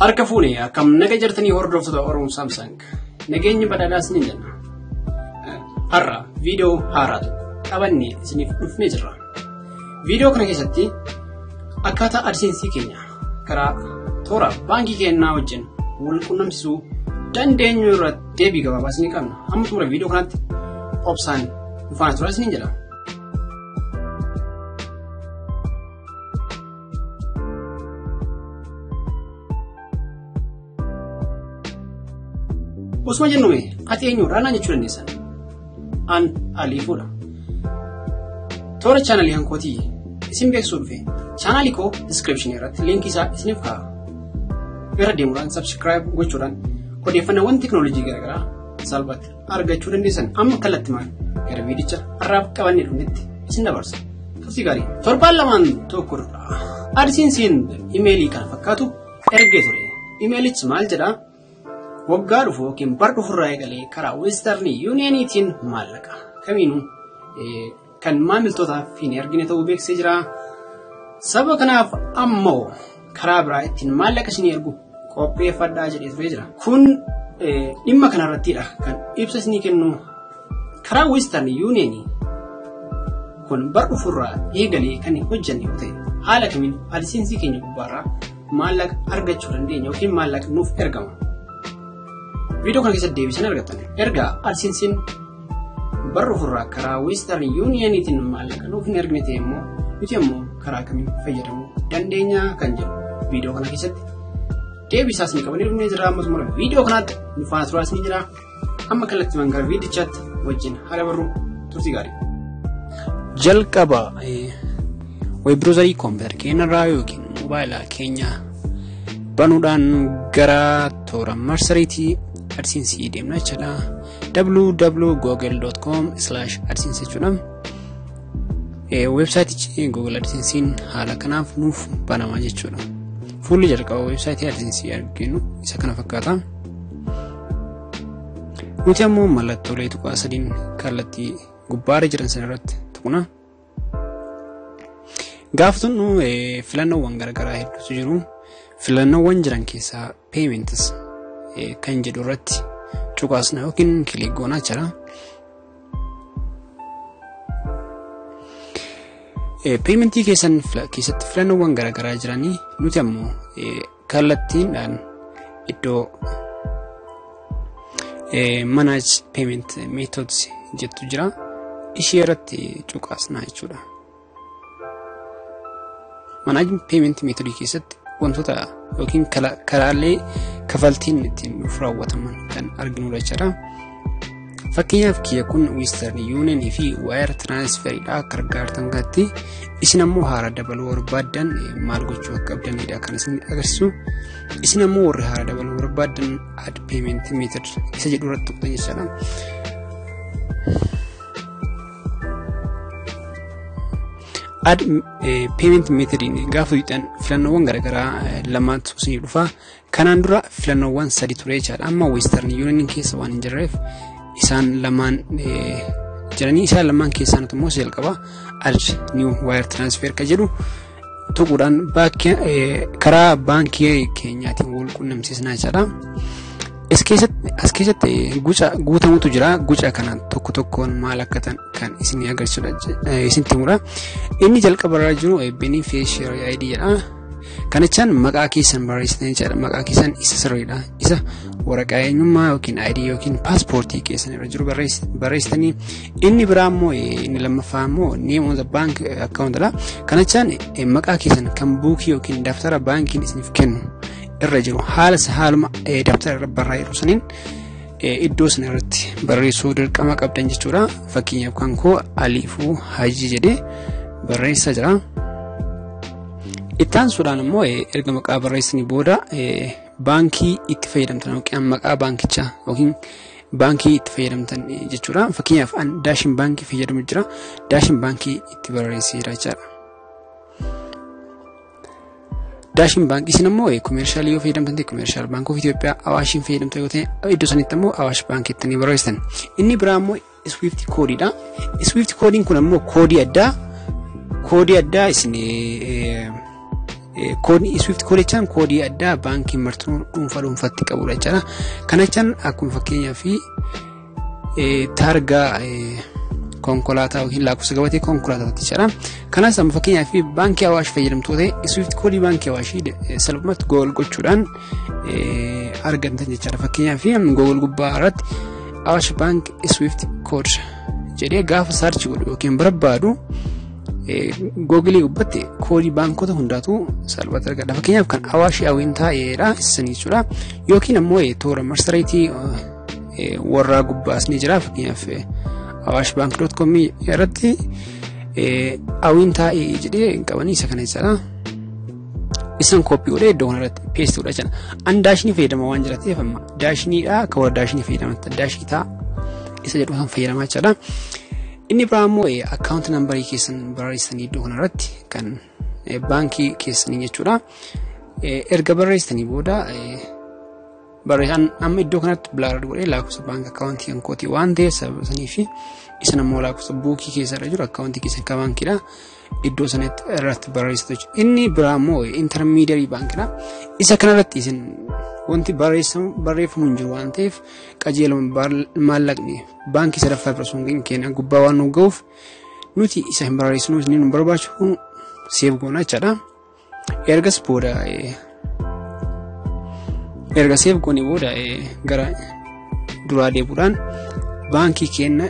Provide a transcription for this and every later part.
Harka fuune akkam naga jirtanii hordoftoota Oromoo Samsung nageenyi badhaadhaas ni jenna. Har'a viidiyoo haaraa tokko qabannee isiniif dhufnee jirra. Viidiyoo kana keessatti akkaataa AdSense keenya karaa toora baankii keenyaa wajjin wal qunnamsiisuu dandeenyu irratti deebii gabaabaa isinii qabna. Hamma xumura viidiyoo kanaatti obsaan nu faana turaa isiniin jedha. Osuma jennume ati eenyudha naan jechuu dandeessan. An Aliifuudha. Toora chaanalii hankootii isin beeksisuu dhufe chaanalii koo diskiripshinii irratti liinkii isaa isiniif kaa'a. Irra deemuudhaan sabskiraayib gochuudhaan odeeffannoowwan teekinooloojii garaagaraa salphaatti argachuu dandeessan. Amma kallattimaan gara viidicha har'aaf qabannee dhufnetti isin dabarsa. Turtii gaarii. Torbaan lamaan tokko dura AdSense'n imeelii kana fakkaatu ergee ture. Imeelichi maal jedhaa? Waggaa dhufu yookiin bara dhufurraa eegalee karaa Western Unioniitiin maallaqa kamiinuu kan maamiltootaaf hin ergine ta'uu beeksisee jira. Sababa kanaaf ammoo karaa biraa ittiin maallaqa isinii ergu qopheeffadhaa jedhee turee jira. Kun dhimma kanarrattidha kan ibsa isinii kennu karaa Western Union kun bara dhufurraa eegalee kan hojjanne yoo ta'e haala kamiin AdSense keenya gubbaarraa maallaqa argachuu dandeenya yookiin maallaqa nuuf ergama. Viidiyoo kana keessatti deebisan argattan. Erga AdSense'n bara dhufurraa karaa Western Unioniitiin maallaqa nuuf hin ergine ta'e immoo nuti immoo karaa kamiin fayyadamuu dandeenya kan jedhu viidiyoo kana keessatti deebii isaas ni qabannee dhufnee jira. Amma xumura viidiyoo kanaatti nu faana turaas ni jira. Amma kallattiiwwan gara viidichaatti wajjin haala barruu turtii gaarii. Jalqaba web browserii koompitara keenyarraa yookiin moobaayila keenya banuudhaan gara toora marsariitii AdSense deemna jechuudha. www.google.com/adsense jechuudha. Weebsaayitichi Google AdSense'n haala kanaaf nuuf banama jechuudha. Fuulli jalqaba weebsaayitii AdSense arginu isa kana fakkaata. Nuti ammoo mallattoolee tuqaa sadiin kallattii gubbaarra jiran sana irratti tuqna. Gaafa tuqnu filannoowwan garaagaraa hedduutu jiru. Filannoowwan jiran keessaa payments kan jedhu irratti cuqaasna yookiin kilik goona jechuudha. Paymentii keessan keessatti filannoowwan garaagaraa jiranii nuti ammoo kallattiidhaan iddoo manage payment methods jettu jira. Ishee irratti cuqaasna jechuudha. Manage payment method keessatti wantoota yookiin karaalee kafaltiin ittiin nuuf raawwataman kan arginudha jechuudha. Fakkeenyaaf kiyya kun Western Union fi Wire Transferidha akka argaa kanatti. Isin ammoo haaraa dabaluu barbaaddan maal gochuu akka qabdanidha kan isin agarsiisu. Isin ammoo warri haaraa dabaluu barbaaddan add payment method isa jedhu irratti tuqxan jechuudha. Add payment method gaafa tuqxan filannoowwan garaagaraa lamaatu isiniif dhufa. Kanaan dura filannoowwan sadi ture jechaadha. Amma Western Union keessa waan hin jirreef isaan lamaan jiranii isaan lamaan keessaa nuti immoo jalqaba add new wire transfer kan jedhu tuquudhaan karaa baankii keenyaatiin wal qunnamsiisnaa jechaadha. As keessatti guca guutamutu jira. Guca kana tokko tokkoon maal akka ta'an kan isin agarsiisudha isinitti himudha. Inni jalqaba irra jiru beneficiary ID jedha. Kanachaan maqaa keessan barreessitan jechaadha. Maqaa keessan isa sirriidha. Isa waraqaa eenyummaa yookiin ID yookiin paaspoortii keessan irra jiru barreessitanii. Inni biraa immoo inni lammaffaa immoo name on the bank account dha. Kanachaan maqaa keessan kan buukii yookiin daftara baankiin isiniif kennu irra jiru haala haaluma daftara irra barraa'e jiru saniin iddoo sana irratti barreessuu dirqama qabdan jechuudha. Fakkeenyaaf kan koo Aliifuu Hajii jedhee barreessaa jira. Itti aansuudhaan immoo erga maqaa barreessanii booda baankii itti fayyadamtan yookiin maqaa baankichaa yookiin baankii itti fayyadamtan jechuudha. Fakkeenyaaf an Daashin baankii fayyadamu jira. Daashin baankii itti barreesseera jechaadha. Daashin baankii isin ammoo komeershaalii yoo fayyadamtan ta'e Commercial Bank of Ethiopia Awaashiin fayyadamtan yoo ta'e iddoo sanitti ammoo Awaash baankii itti ni barreessitan. Inni biraa ammoo Swift koodiidha. Swift koodiin kun ammoo koodii addaa isin Koodii Swift koodii jechaan koodii addaa baankii martinuu dhuunfaa dhuunfaatti qabudha jechaadha. Kana jechaan akkuma fakkeenyaa fi taargaa konkolaataa yookiin lakkoofsa gabatee konkolaataatti jechaadha. Kanas amma fakkeenyaa fi baankii Awaash fayyadamtoota Swift koodii baankii Awaashii salphumatti Google gochuudhaan argatan jechaadha. Fakkeenyaa fi Google gubbaa irratti "Awaash Bank Swift Code" jedhee gaafa search godhu yookiin barbaadu, Googilii gubbaatti koodii baankota hundaatu salphatti argadha. Fakkeenyaaf kan Awaashii Awintaa dha isin jechuudha. Yookiin ammoo toora marsariitii warraa gubbaas ni jira. Fakkeenyaaf awashbank.com irratti Awintaa jedhee qabanii isa kana jechaadha. Isan copy godhee iddoo kanarratti paste godha jechuudha. An Daashinii fayyadama waan jira ta'eef, amma Daashiniidha, akka warra Daashinii fayyadaman Daashii ta'a isa jedhu san fayyadamaa jechaadha. Inni biraa immoo account numberii keessan barreessanii iddoo kanarratti kan baankii keessanii jechuudha. Erga barreessanii booda, barreessaan amma iddoo kanatti blur godhee lakkoofsa baankii akkaawuntii kan kootii waan ta'eef sababa sanii fi isan ammoo lakkoofsa buukii keessa irra jiru akkaawuntii keessan kan baankiidha. Iddoo sanatti irratti barreessitu jechuudha. Inni biraa immoo intermediary baankiidha. Isa kanarratti isin wanti barreeffamu hin jiru waan ta'eef, qajeeluma maallaqni baankii sadaffaa bira osoo hin keenya gubbaa waan nu ga'uuf, nuti isa hin barreessinu, inni nu barbaachisu save goona jechaadha. Ergas booda, erga save goone booda, gara duraa deebuudhaan baankii keenya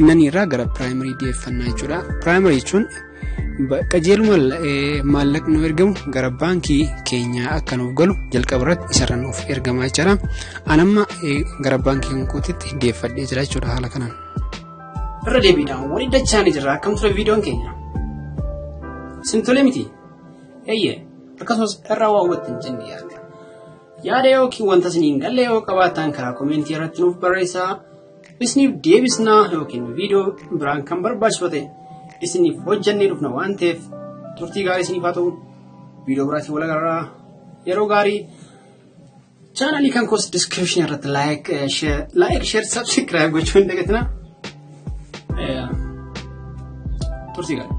none irraa gara primary deeffannaa jechuudha. Primary jechuun qajeeluma maallaqni nu ergamu gara baankii keenyaa akka nuuf galu jalqaba irratti isarra nuuf ergama jechuudha. An amma gara baankii kootiitti deeffadhee jira jechuudha haala kanaan. Irra deebiidhaan walii dachaanii jirra. Akkam ture viidiyoon keenya? Isin tole miti? Eeyyee, akkasumas irraa waa hubattan jennee yaadda. Yaada yookiin wanta isiniin galle yoo qabaattan karaa koomentii irratti nuuf barreessaa. Isiniif deebisnaa yookiin viidiyoo biraan kan barbaachisu ta'e isiniif hojjannee dhufna waan ta'eef, turtii gaarii isiniif haa ta'u. Viidiyoo biraatiin wal agarraa, yeroo gaarii. Chaanalii kan koos description irratti like, share, subscribe gochuu hin dagatinaa. Turtii gaarii.